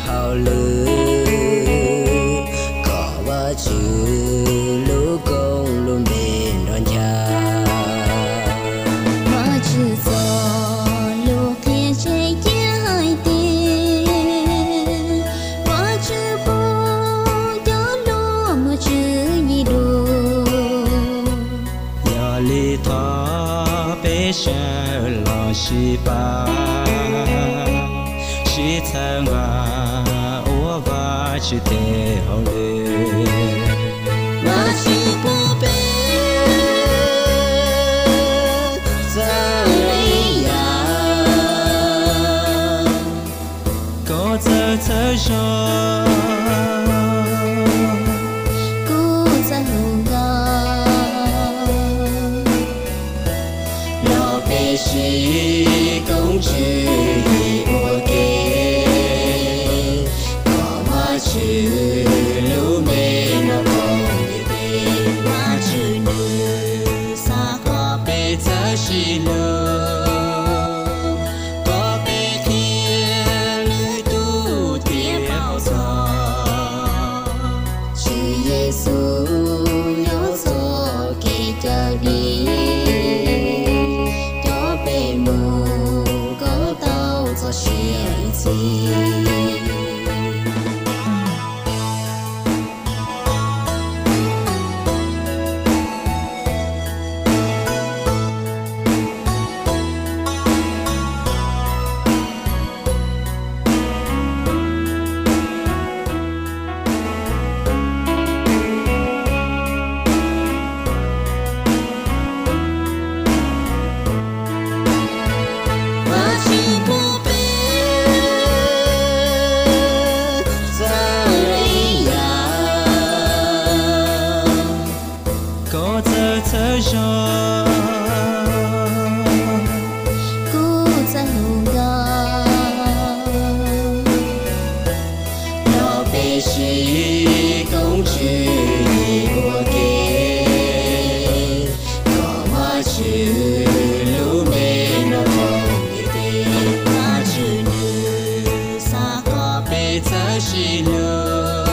hauj lwm, kom Vajtswv lub koob lub npe nrov ncha. Vajtswv txoj lus qhia tseem ceeb hais tias, Vajtswv pub cov hluas muaj tswv yim dua. Yog li thov peb sawv los sib pab, sib txhawb nqa ua Vajtswv tes hauj lwm. Vajtswv pub peb txawj li yam, koj txawj txhawb zog, kuv txawj hlub nkauj. Los peb sib koom tswv yim ua ke, kom Vajtswv lub npe no koom ntiaj teb. Vajtswv nws xav kom peb txawj sib hlub, kom peb qhia lwm tus thiab paub txog Tswv Yexus yuav txoj kev cawm dim, coj peb mus koom tau txoj sia ib txhis. Vajtswv pub peb txawj li yam, koj txawj txhawb zog, kuv txawj hlub nkauj. Los peb sib koom tswv yim ua ke, kom Vajtswv lub npe no koom ntiaj teb. Vajtswv nws xav kom peb txawj sib hlub,